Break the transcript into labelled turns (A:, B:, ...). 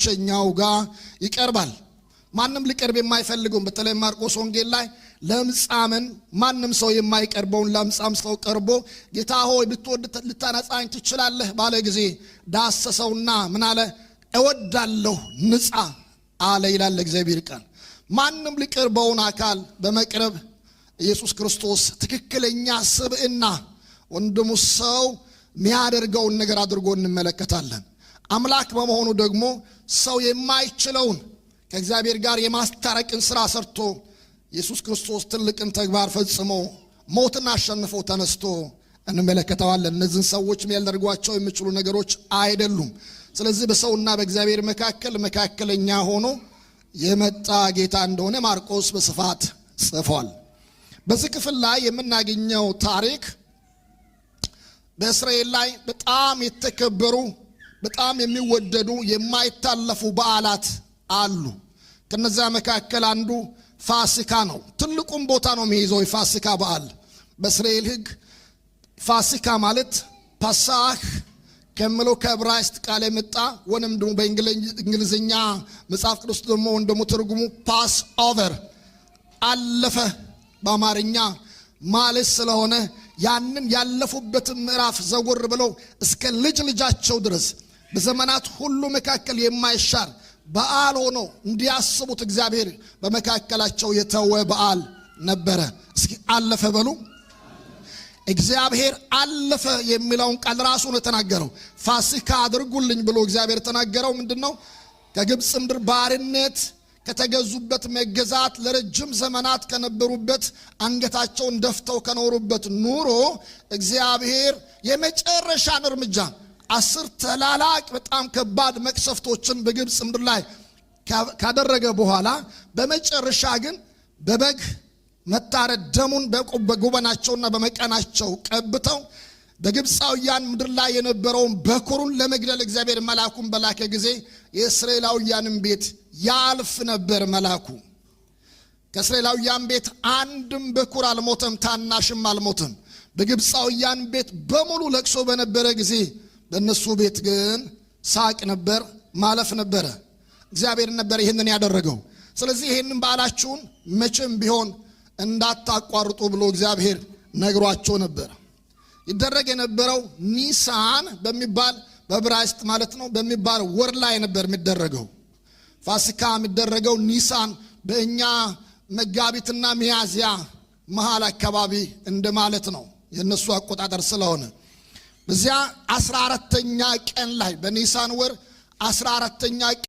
A: ብቸኛው ጋር ይቀርባል። ማንም ሊቀርብ የማይፈልገውን፣ በተለይ ማርቆስ ወንጌል ላይ ለምጻምን፣ ማንም ሰው የማይቀርበውን ለምጻም ሰው ቀርቦ "ጌታ ሆይ፣ ብትወድ ልታነጻኝ ትችላለህ" ባለ ጊዜ ዳሰሰውና ምን አለ? "እወዳለሁ፣ ንጻ" አለ ይላል እግዚአብሔር ቃል። ማንም ሊቀርበውን አካል በመቅረብ ኢየሱስ ክርስቶስ ትክክለኛ ስብዕና፣ ወንድሙ ሰው የሚያደርገውን ነገር አድርጎ እንመለከታለን። አምላክ በመሆኑ ደግሞ ሰው የማይችለውን ከእግዚአብሔር ጋር የማስታረቅን ስራ ሰርቶ ኢየሱስ ክርስቶስ ትልቅን ተግባር ፈጽሞ ሞትን አሸንፎ ተነስቶ እንመለከተዋለን። እነዚህን ሰዎች ሊያደርጓቸው የሚችሉ ነገሮች አይደሉም። ስለዚህ በሰውና በእግዚአብሔር መካከል መካከለኛ ሆኖ የመጣ ጌታ እንደሆነ ማርቆስ በስፋት ጽፏል። በዚህ ክፍል ላይ የምናገኘው ታሪክ በእስራኤል ላይ በጣም የተከበሩ፣ በጣም የሚወደዱ፣ የማይታለፉ በዓላት አሉ። ከነዚያ መካከል አንዱ ፋሲካ ነው። ትልቁም ቦታ ነው የሚይዘው የፋሲካ በዓል። በእስራኤል ሕግ ፋሲካ ማለት ፓሳህ ከሚለው ከዕብራይስጥ ቃል የመጣ ወይም ደግሞ በእንግሊዝኛ መጽሐፍ ቅዱስ ደግሞ ወይም ደግሞ ትርጉሙ pass over፣ አለፈ በአማርኛ ማለት ስለሆነ፣ ያንን ያለፉበትን ምዕራፍ ዘወር ብለው እስከ ልጅ ልጃቸው ድረስ በዘመናት ሁሉ መካከል የማይሻር በዓል ሆኖ እንዲያስቡት እግዚአብሔር በመካከላቸው የተወ በዓል ነበረ። እስኪ አለፈ በሉ። እግዚአብሔር አለፈ የሚለውን ቃል ራሱ ነው የተናገረው። ፋሲካ አድርጉልኝ ብሎ እግዚአብሔር የተናገረው ምንድን ነው? ከግብፅ ምድር ባርነት ከተገዙበት መገዛት፣ ለረጅም ዘመናት ከነበሩበት፣ አንገታቸውን ደፍተው ከኖሩበት ኑሮ እግዚአብሔር የመጨረሻን እርምጃ 10 ታላላቅ በጣም ከባድ መቅሰፍቶችን በግብፅ ምድር ላይ ካደረገ በኋላ፣ በመጨረሻ ግን በበግ መታረድ ደሙን በጎበናቸውና በመቃናቸው ቀብተው በግብፃውያን ምድር ላይ የነበረውን በኩሩን ለመግደል እግዚአብሔር መልአኩን በላከ ጊዜ የእስራኤላውያንን ቤት ያልፍ ነበር መልአኩ። ከእስራኤላውያን ቤት አንድም በኩር አልሞተም፣ ታናሽም አልሞተም። በግብፃውያን ቤት በሙሉ ለቅሶ በነበረ ጊዜ በእነሱ ቤት ግን ሳቅ ነበር፣ ማለፍ ነበረ። እግዚአብሔር ነበር ይህንን ያደረገው። ስለዚህ ይህንን በዓላችሁን መቼም ቢሆን እንዳታቋርጡ ብሎ እግዚአብሔር ነግሯቸው ነበር። ይደረግ የነበረው ኒሳን በሚባል፣ በዕብራይስጥ ማለት ነው፣ በሚባል ወር ላይ ነበር የሚደረገው። ፋሲካ የሚደረገው ኒሳን፣ በእኛ መጋቢትና ሚያዝያ መሃል አካባቢ እንደማለት ነው፣ የእነሱ አቆጣጠር ስለሆነ፣ በዚያ 14ኛ ቀን ላይ፣ በኒሳን ወር 14ኛ